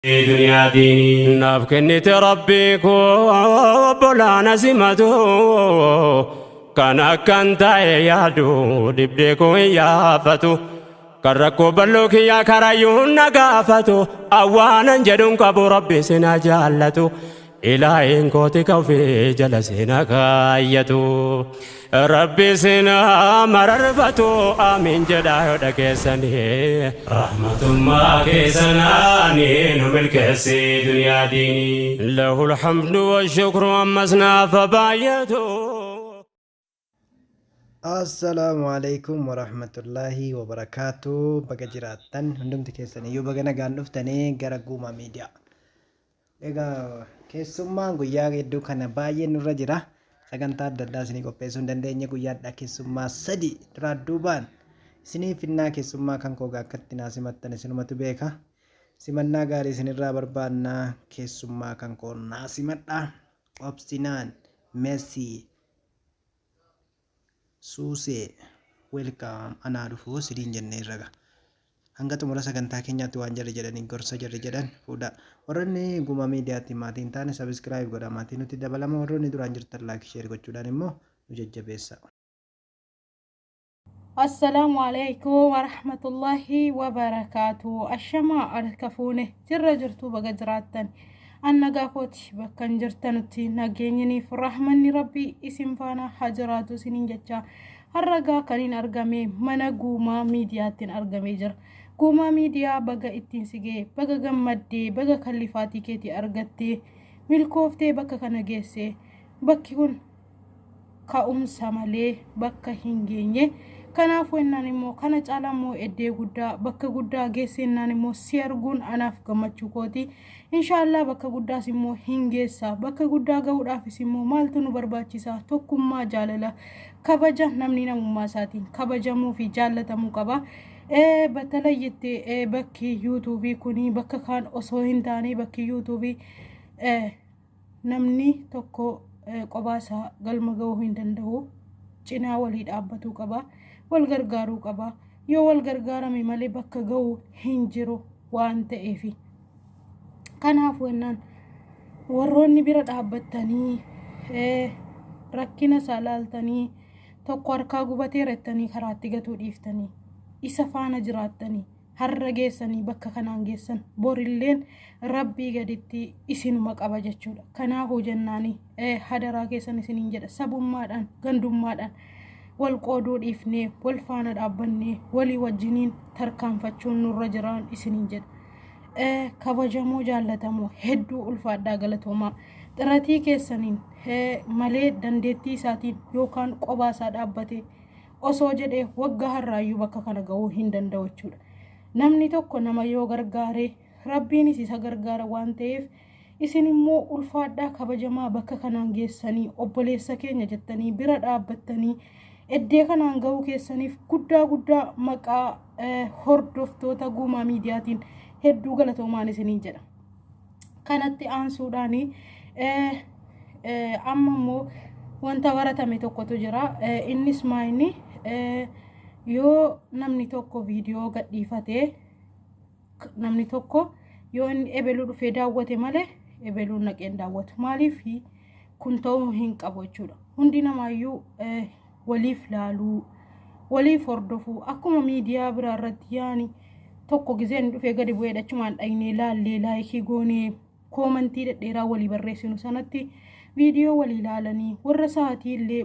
Duniyaa diinii. Naaf kennite Rabbii koo obbolaana simatu kan akkan ta'e yaadu dhibdee koo hin yaafatu kan rakkoo bal'oo kiyyaa karayyuun na gaafatu awwaanan jedhuun qabu Rabbi sina jaallatu Ilaahiin kooti ka ofii jala sina kaayyatu Rabbi sina mararfatu amiin jedhaa yoo dhageessanii Rahmatummaa keessanaani nu milkeessi duniyaa diinii. Lahul hamdu wa shukru ammas naaf baay'atu. Assalaamu alaikum warahmatullaahi wabarakaatu. Baga jiraattan hundumti keessan iyyuu baga nagaan dhuftanii gara Guumaa Miidiyaa. Egaa keessummaan guyyaa hedduu kana baay'ee nurra jira. Sagantaa adda addaa isinii qopheessuu hin dandeenye guyyaadhaa keessummaa sadi duraa duubaan isinii finnaa keessummaa kan koo akkatti naa simattan isinumatu beeka. Simannaa gaarii isinirraa barbaanna keessummaa kan koo naa simadha. Obsinaan Messi Suusee welcome anaa dhufuu siniin jenneerra gaa. Hanga xumura sagantaa keenyaatti waan jarri jedhanii gorsa jarri jedhan fuudhaa. Warroonni Gumaa Miidiyaatti maatii hin taane subscribe godhaa maatii nutti dabalama warroonni duraan jirtan like share gochuudhaan immoo nu jajjabeessa. Assalaamu alaikum warahmatullahi wabarakaatu. Ashamaa harka fuune jirra jirtuu baga jiraattan. An nagaa kooti bakka hin jirtanutti nageenyiniif rahmanni rabbii isin faana haa jiraatu isiniin jecha. Har'a gaa kaniin argame mana Guumaa Miidiyaattiin argamee jira. Guumaa Miidiyaa baga ittiin si ga'e, baga gammaddee, baga kallifaatii keetii argattee, milkooftee bakka kana geesse. Bakki kun ka'umsa malee bakka hin geenye. Kanaafuu ennaan immoo kana caalaa immoo eddee guddaa bakka guddaa geesse ennaan immoo si arguun anaaf gammachuu kooti. Inshaallah bakka guddaas immoo hin geessa. Bakka guddaa gahuudhaafis immoo maaltu nu barbaachisa? Tokkummaa, jaalala, kabaja namni namummaa isaatiin kabajamuu fi jaallatamuu qaba. Battalayyitti bakki yuutuubii kuni bakka kaan osoo hin taane bakki yuutuubii Namni tokko qobaa isaa galma ga'uu hin danda'u. Cinaa walii dhaabbatuu qaba. Wal gargaaruu qaba. Yoo wal gargaarame malee bakka ga'u hin jiru waan ta'eefi. Kanaafuu jennaan warroonni bira dhaabbattanii rakkina isaa laaltanii tokko harkaa gubateera jettanii karaatti gatuu dhiiftanii isa faana jiraattanii har'a geessanii bakka kanaan geessan borilleen rabbii gaditti isinuma qaba jechuudha. Kanaafuu jennaani hadaraa keessan isiniin jedha sabummaadhaan gandummaadhaan wal qooduu dhiifnee wal faana dhaabbannee walii wajjiniin tarkaanfachuun nurra jiraan isiniin jedha. Kabajamoo jaallatamoo hedduu ulfaadhaa galatoomaa xiratii keessaniin malee dandeettii isaatiin yookaan qobaa isaa dhaabbatee osoo jedhee waggaa har'aayyuu bakka kana ga'uu hin danda'u jechuudha. Namni tokko nama yoo gargaare rabbiinis isa gargaara waan ta'eef isin immoo ulfaadhaa kabajamaa bakka kanaan geessanii obboleessa keenya jettanii bira dhaabbattanii eddee kanaan ga'uu keessaniif guddaa guddaa maqaa hordoftoota Guumaa Miidiyaatiin hedduu galatoomaan isiniin jedha. Kanatti aansuudhaan amma immoo wanta baratame tokkotu jira. Innis maayini yoo namni tokko viidiyoo gadhiifate namni tokko yoo inni ebeluu dhufee daawwate malee ebeluun naqeen daawwatu. Maaliif kun ta'uu hin qabu jechuudha. Hundi namaayyuu waliif laaluu, waliif hordofuu akkuma miidiyaa biraa irratti yaani tokko gizeen dhufee gadi bu'ee achumaan dhaynee laallee laayikii goonee koomantii dhedheeraa walii barreessinu sanatti viidiyoo walii laalanii warra sa'aatii illee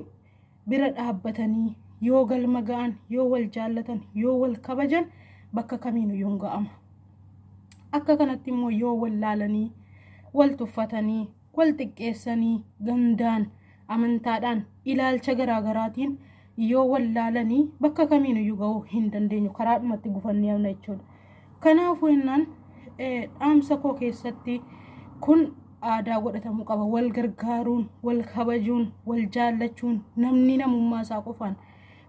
bira dhaabbatanii yoo galma ga'an yoo wal jaallatan yoo wal kabajan bakka kamiinuu yoon ga'ama. Akka kanatti immoo yoo wal laalanii wal tuffatanii wal xiqqeessanii gandaan, amantaadhaan, ilaalcha garaa garaatiin yoo wal laalanii bakka kamiinuyyuu ga'uu hin dandeenyu karaadhumatti gufannee hafna jechuudha. Kanaafuu jennaan dhaamsa koo keessatti kun aadaa godhatamuu qaba. Wal gargaaruun, wal kabajuun, wal jaallachuun, namni namummaa isaa qofaan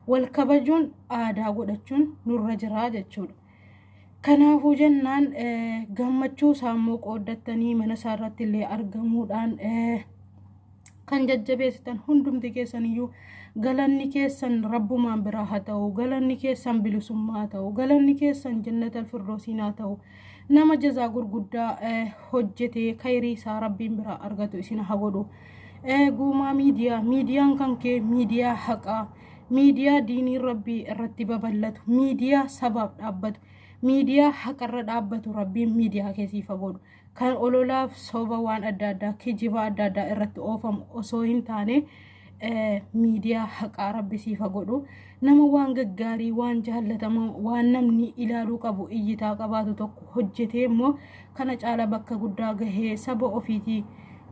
wal kabajuun aadaa godhachuun nurra jira jechuudha. Kanaafuu jennaan gammachuu isaa immoo qooddattanii mana isaa irratti illee argamuudhaan kan jajjabeessitan hundumti keessan iyyuu galanni keessan rabbumaan biraa haa ta'u, galanni keessan bilisummaa haa ta'u, galanni keessan jannata firdoosiin haa ta'u. Nama jazaa gurguddaa hojjetee kayrii isaa Rabbiin biraa argatu isin haa godhu. Guumaa Miidiyaa, miidiyaan kan kee miidiyaa haqaa, miidiyaa diinii Rabbii irratti babal'atu, miidiyaa sabaaf dhaabbatu, miidiyaa haqarra dhaabbatu Rabbiin miidiyaa kee siif haa godhu. Kan ololaaf soba waan adda addaa, kijiba adda addaa irratti oofamu osoo hin taane, miidiyaa haqaa Rabbi siif haa godhu. Nama waan gaggaarii, waan jaallatamaa, waan namni ilaaluu qabu, iyyitaa qabaatu tokko hojjetee immoo kana caala bakka guddaa gahee saba ofiitii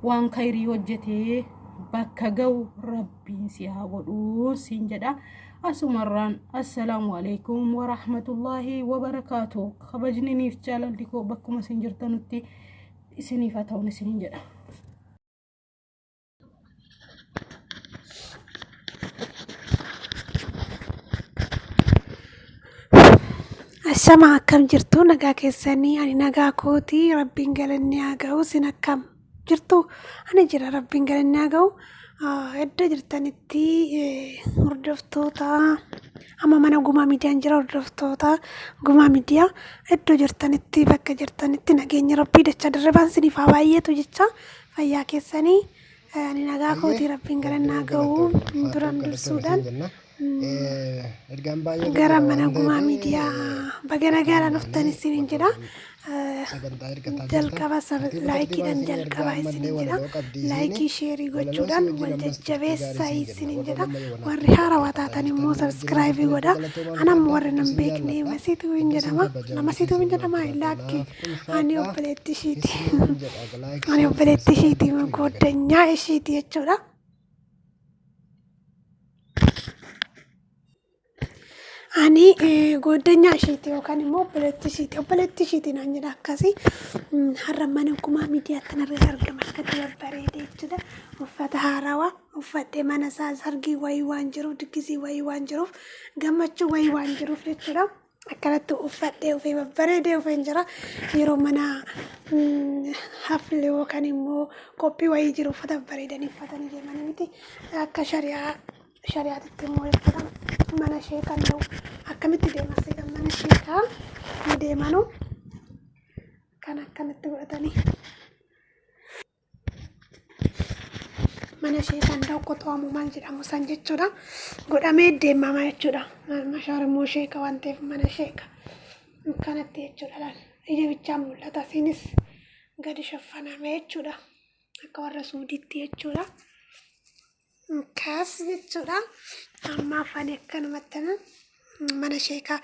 waan kayrii hojjetee bakka ga'u Rabbiin si haa godhu siin jedha. Asumarraan assalaamu alaikum warahmatullaahi wabarakaatu. Kabajniniif jaalalli koo bakkuma isin jirtanutti isiniif haa ta'uun isiniin jedha. Ashama, akkam jirtu? Nagaa keessanii? Ani nagaa kooti, Rabbiin galanni haa ga'u. Isin akkam jirtu? Ani jira, Rabbiin galanni haa ga'u. Iddoo jirtanitti hordoftoota, amma mana Gumaa Miidiyaan jira, hordoftoota Gumaa Miidiyaa iddoo jirtanitti, bakka jirtanitti nageenyi Rabbii dachaa dirribaan isiniif haa baay'atu jecha. Fayyaa keessanii? Ani nagaa kooti, Rabbiin galanni haa ga'u. Duran dursuudhaan Ergaan baay'eetu gara jira mana waan Gumaa ta'eef Miidiyaa baga nagaadhaan dhuftan isiniin jedha. Sagantaa ergataa jirtan Jalqaba tartiiba tartiibaan laayikiidhaan isin ergaa jalqaba ammallee isiniin jedha. walaloo qabdi isiin Laayikii sheerii walaloon si gochuudhaan wajjin wal ammas turtii gaarii jajjabeessaa siin jenna. isiniin Warra jedha. amma yoonaa Warri haarawaa taatan dhaggeeffataa immoo jirtan wajjin sabskraayibii turtaniif godha. galatoomaa. Anam Ulfaadhaa, warri hedduu nan isin beekne jaalladha, Masiituu hin hedduu isin jedhama. kabaja. Hundi Masiituu hin keessan jedhama jiraadha laakki. naaf Ani ulfaadhaa obboleetti ishiiti. isiniin jedha. Like, Ani share, obboleetti subscribe ishiiti, gochuu hin dagatinaa. goddanyaa ishiiti jechuudha. Ani goddanyaa ishiiti yookaan immoo obboleetti ishiiti. Obboleetti ishiiti naan jedha akkasii. Har'a mana Gumaa Miidiyaatti narra argama, akkatti babbareedee jechuudha. Uffata haarawaa uffadhee mana isaa sargii wayii waan jiruuf, diggisii wayii waan jiruuf, gammachuu wayii waan jiruuf jechuudha. Akkanatti uffadhee ufee babbareedee ufeen jira. Yeroo mana hafle yookaan immoo qophii wayii jiru uffata babbareedanii uffatanii deemanii miti. Akka shari'aa shari'aatitti immoo jechuudha. Mana ishee kan ta'u akkamitti deeman seetan, mana sheekaa deemanu kan akkanatti godhatanii mana ishee kan ta'u qoxoomu maal jedhamu san jechuudha. Godhamee deemama jechuudha. Mashaar immoo sheeka waan ta'eef mana sheeka akkanatti jechuudha laal. Ija bichaan mul'ata, isinis gadi shaffaname jechuudha. Akka warra Suudiitti jechuudha. Kaas jechuudha. Amma afaan akkanumatti mana sheekaa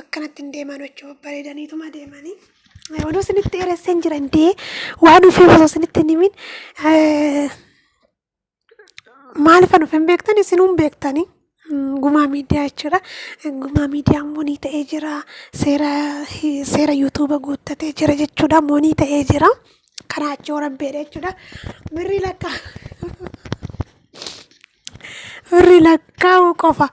akkanatti hin deeman jechuudha. Babbareedaniituma deemanii. Oduu isinitti dheeresseen jira indee, waan ofii osoo isinitti hin himin maaliif an hin beektan, isinuu hin beektanii. Gumaa Miidiyaa jechuudha. Gumaa Miidiyaa monii ta'ee jira. Seera yuutuuba guuttatee jira jechuudha. Monii ta'ee jira. Karaa achii warabbeedha jechuudha. Birrii lakkaa'uu qofa.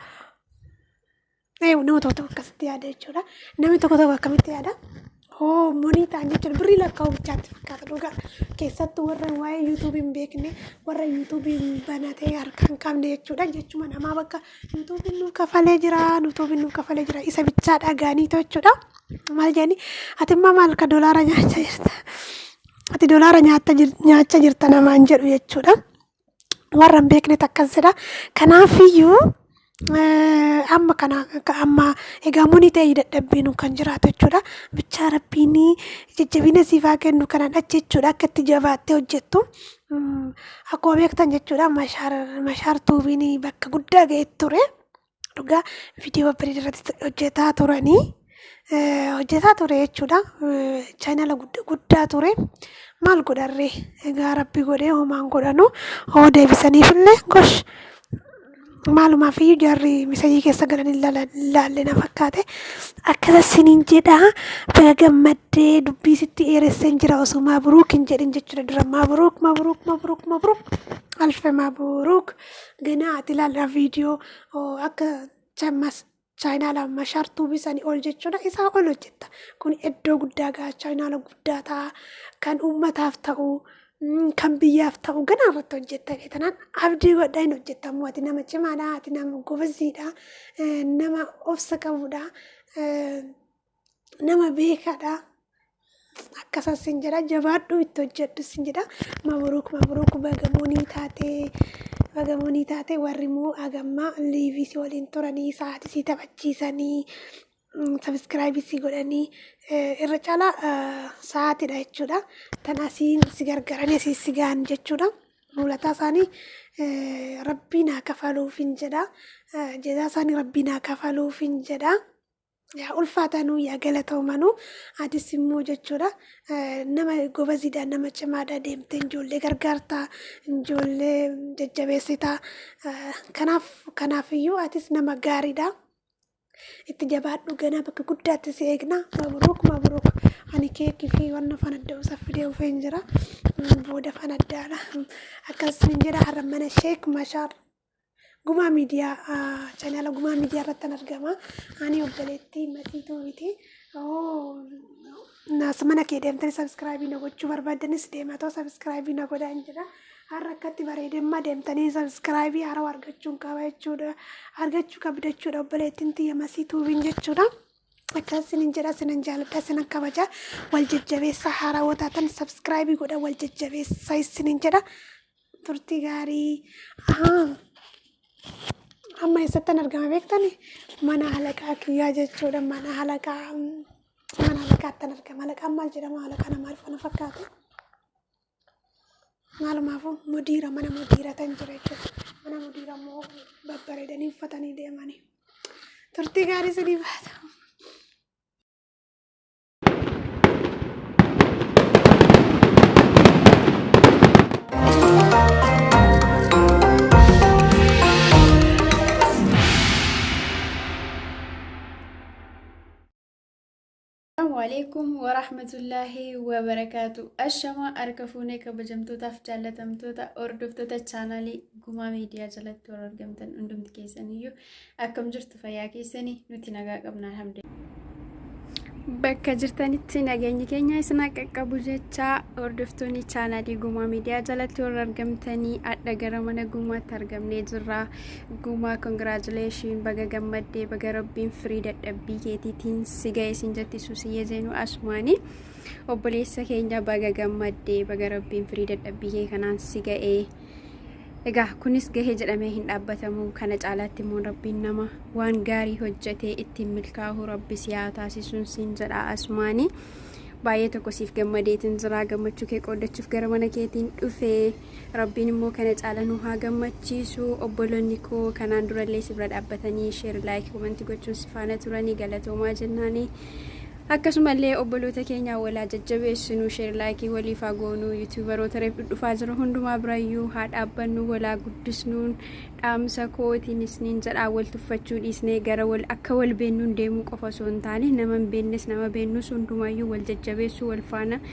Nama tokko tokko akkasitti yaada jechuudha. Namni tokko tokko akkamitti yaada? Hoo, monii ta'an jechuudha. Birrii lakkaa'uu bichaatti fakkaata dhugaa. Keessattuu warra waa'ee yuutuubii hin beekne, warra yuutuubii banatee harka hin qabne jechuudha. Jechuma namaa bakka yuutuubiin nuuf kafalee jira, yuutuubiin nuuf kafalee jira. Isa bichaa dhagaaniitu jechuudha. Maal jedhani? Ati immoo maal ka doolaara nyaachaa jirta? Ati doolaara nyaachaa jirta namaan jedhu jechuudha. Warra hin beeknetu akkas jedha. Kanaafiyyuu amma kana amma egaa monii ta'ee dadhabbiin kan jiraatu jechuudha. Bichaa Rabbiin jajjabina siif haa kennu kanaan achi jechuudha, akka itti jabaattee hojjettu. Akkuma beektan jechuudha, Mashaar Tuubiin bakka guddaa ga'ee ture. Dhugaa viidiyoo babbareedaa irratti hojjetaa turanii, hojjetaa ture jechuudha. Chaanala guddaa ture. Maal godharree, egaa Rabbi godhee homaan godhanu hoo deebisaniifillee gosh, maalumaaf iyyuu jarri misajii keessa galan hin laalle na fakkaate. Akkasa siniin jedha, baga gammaddee. Dubbii sitti dheeresseen jira osoo mabruuk hin jedhin jechuudha. Dura mabruuk, mabruuk, mabruuk, mabruuk, alfe mabruuk. Ganaa ati ilaalla viidiyoo akka chaayinaala Mashaar Tuubii sanii ol jechuudha, isaa ol hojjetta. Kun iddoo guddaa gaha, chaayinaala guddaa ta'a, kan uummataaf ta'u, kan biyyaaf ta'u ganaa irratti hojjetta. Tanaan abdii godhaa, hin hojjettamu. Ati nama cimaadha, ati nama gobaziidha, nama obsa qabudha, nama beekaadha. Akkasas sin jedha, jabaadhu, itti hojjedhu sin jedha. Mabruuk mabruuk, baga moonii taatee, baga moonii taatee. Warri immoo hagammaa live si waliin turanii, sa'aatii si taphachiisanii, subscribe si godhanii, irra caalaa sa'aatiidha jechuudha. Tan asiin si gargaaranii asii si gahan jechuudha. Mul'ataa isaanii Rabbiin haa kafaluufin jedha. Jazaa isaanii Rabbiin haa kafaluufin jedha. Yaa ulfaatanuu, yaa galatoomanuu. Atis immoo jechuudha nama gobaziidha, nama cimaadha. Deemtee ijoollee gargaartaa, ijoollee jajjabeessitaa. Kanaaf kanaafiyyuu atis nama gaariidha. Itti jabaadhu, ganaa bakka guddaatti si eegna. Mabruuk mabruuk. Ani keekii fi wanna fanadda'u isa fidee dhufeen jira. Booda fanaddaadha. Akkas hin jedha. Har'a mana Sheek Mashaar Gumaa Miidiyaa, chaanaala Gumaa Miidiyaa irratti kan argama. Ani obboleettii Masiituu miti. Naas mana kee deemtanii subscribe na gochuu barbaaddanis deematoo subscribe na godhaan jedha. Har'a akkatti bareedemma deemtanii subscribe haarawaa argachuun qaba jechuudha. Argachuu qabda jechuudha obboleettiin tiyya Masiituubiin jechuudha. Akkas sinin jedha, sinan jaaladha, sinan kabaja. Wal jajjabeessa, haarawaa taatan subscribe godha, wal jajjabeessa sinin jedha. Turtii gaarii. Ahaa. Amma eessattan argama beektani? Mana halaqaa kiyyaa jechuudha. Mana halaqaattan argama. Halaqaan maal jedhama? Halaqaa namaa kana fakkaatu. Maalumaafuu mudiira, mana mudiira tan jira jechuudha. Mana mudiira immoo babbareedanii uffatanii deemanii. Turtii gaarii sinii baata. Assalamu alaikum warahmatullahi wabarakaatu. Ashama harka fuunee, kabajamtootaaf jaallatamtoota hordoftoota chaanaalii Gumaa Miidiyaa jalatti warra argamtan hundumti keessaniyyuu, akkam jirtu? Fayyaa keessanii? Nuti nagaa qabna, alhamdulillah. Bakka jirtanitti nageenyi keenya isin qaqqabu jecha, hordoftoonni chaanaalii Gumaa Miidiyaa jalatti warra argamtanii, adha gara mana Gumaatti argamnee jirra. Gumaa, congratulation, baga gammaddee, baga Rabbiin firii dadhabbii keetiitiin si ga'e isin jetti Suusiyyee Zeenuu asumaanii. Obboleessa keenya, baga gammaddee, baga Rabbiin firii dadhabbii kee kanaan si ga'e. Egaa kunis gahee jedhamee hin dhaabbatamu. Kana caalaatti immoo Rabbiin nama waan gaarii hojjetee ittiin milkaa'u Rabbi si haa taasisuun siin jedha asumaanii. Baay'ee tokko siif gammadeetiin jira. Gammachuu kee qooddachuuf gara mana keetiin dhufee, Rabbiin immoo kana caala nu haa gammachiisu. Obboloonni koo kanaan durallee si bira dhaabbatanii share, like, comment gochuun si faana turanii galatoomaa jennaanii. Akkasumallee obboloota keenya walaa jajjabeessinu, share, like waliif haa goonu. Youtuberoota reef dhufaa jiru hundumaa birayyuu haa dhaabbannu, walaa guddisnuun dhaamsa kootiin isniin jedhaa. Wal tuffachuu dhiisnee gara wal akka wal beennuun deemuu qofa osoo hin taane, nama hin beeknes nama beennus hundumayyuu wal jajjabeessuu, wal faana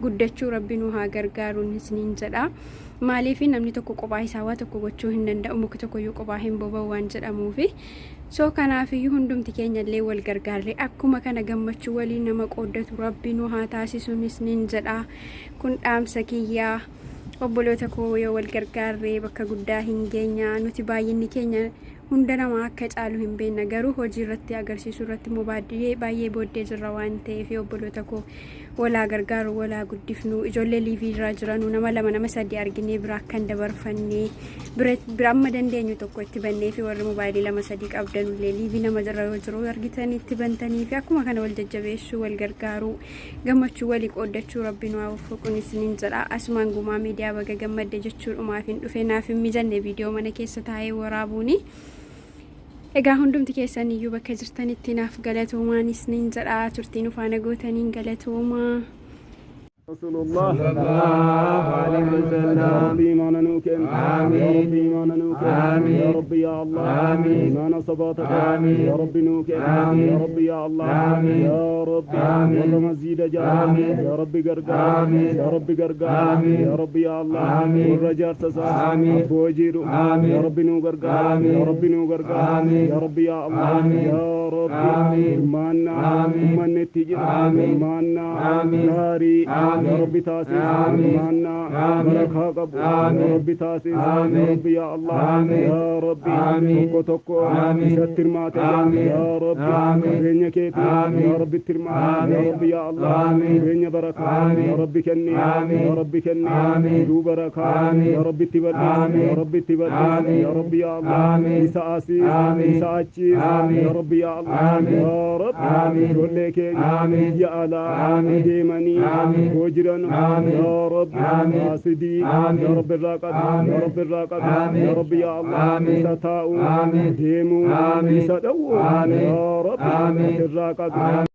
guddachuu Rabbi nu haa gargaaruun isniin jedha. Maaliif, namni tokko kophaa isaa waa tokko gochuu hin danda'u, muki tokkoyyuu kophaa hin boba'u waan jedhamuufi. So kanaafiyyuu hundumti keenya illee wal gargaarre akkuma kana gammachuu waliin nama qooddatu Rabbi nu haa taasisuunis nin jedha. Kun dhaamsa kiyyaa. Obboloota koo, yoo wal gargaarre bakka guddaa hin geenya. Nuti baay'inni keenya hunda nama akka caalu hin beekna, garuu hojii irratti agarsiisuu irratti immoo baay'ee baay'ee booddee jirra waan ta'eef, obboloota koo, walaa gargaaru, walaa guddifnu. Ijoollee live irra jiranuu nama lama, nama sadii arginee bira akka hin dabarfanne, bira amma dandeenyu tokko itti bannee fi warri mobaayilii lama sadii qabdanullee live nama jira yoo jiru argitanii itti bantanii fi akkuma kana wal jajjabeessuu, wal gargaaruu, gammachuu walii qooddachuu Rabbi nu haa waffaquun isiniin jedha. Asumaan Gumaa Miidiyaa, baga gammadde jechuudhumaaf hin dhufe. Naaf hin mijanne viidiyoo mana keessa taa'ee waraabuuni. Egaa hundumti keessan iyyuu bakka jirtanitti naaf galatoomaan isiniin jedha. Turtiin ufaana gootaniin galatoomaa. رسول الله صلى الله عليه وسلم. يا ربي إيمانا نوكن. آمين. يا ربي إيمانا نوكن. آمين. يا ربي يا الله. آمين. إيمانا صباتك. آمين. يا ربي نوكن. آمين. يا ربي يا الله. آمين. يا ربي. آمين. والله مزيد جار. آمين. يا ربي قرقر. آمين. يا ربي قرقر. آمين. يا ربي يا الله. آمين. والرجال تسا. آمين. أبو وجيرو. آمين. يا ربي نو قرقر. آمين. يا ربي نو قرقر. آمين. يا ربي يا الله. آمين. يا ربي. آمين. إيماننا. آمين. أماني تجي. آمين. إيماننا. آمين. غاري. Yaa Rabbi taasis hirmaannaa barakaa qabu. Yaa Rabbi taasis. Yaa Rabbi yaa Allah. Yaa Rabbi tokko tokko isatti hirmaate. Yaa Rabbi qabeenya keetii yaa Rabbi itti hirmaate. Yaa Rabbi yaa Allah qabeenya barakaa yaa Rabbi kenni. Yaa Rabbi kenni jiruu barakaa yaa Rabbi itti bal'is. Yaa Rabbi itti bal'is. Yaa Rabbi yaa Allah isa asiis isa achiis. Yaa Rabbi yaa Allah. Yaa Rabbi ijoollee keenya biyya alaa deemanii koo jiran yaa Rabbi haasidii yaa Rabbi irraa qabi. Yaa Rabbi irraa qabi. Yaa Rabbi yaa Allah isa taa'u deemuu isa dhowwu yaa Rabbi irraa qabi.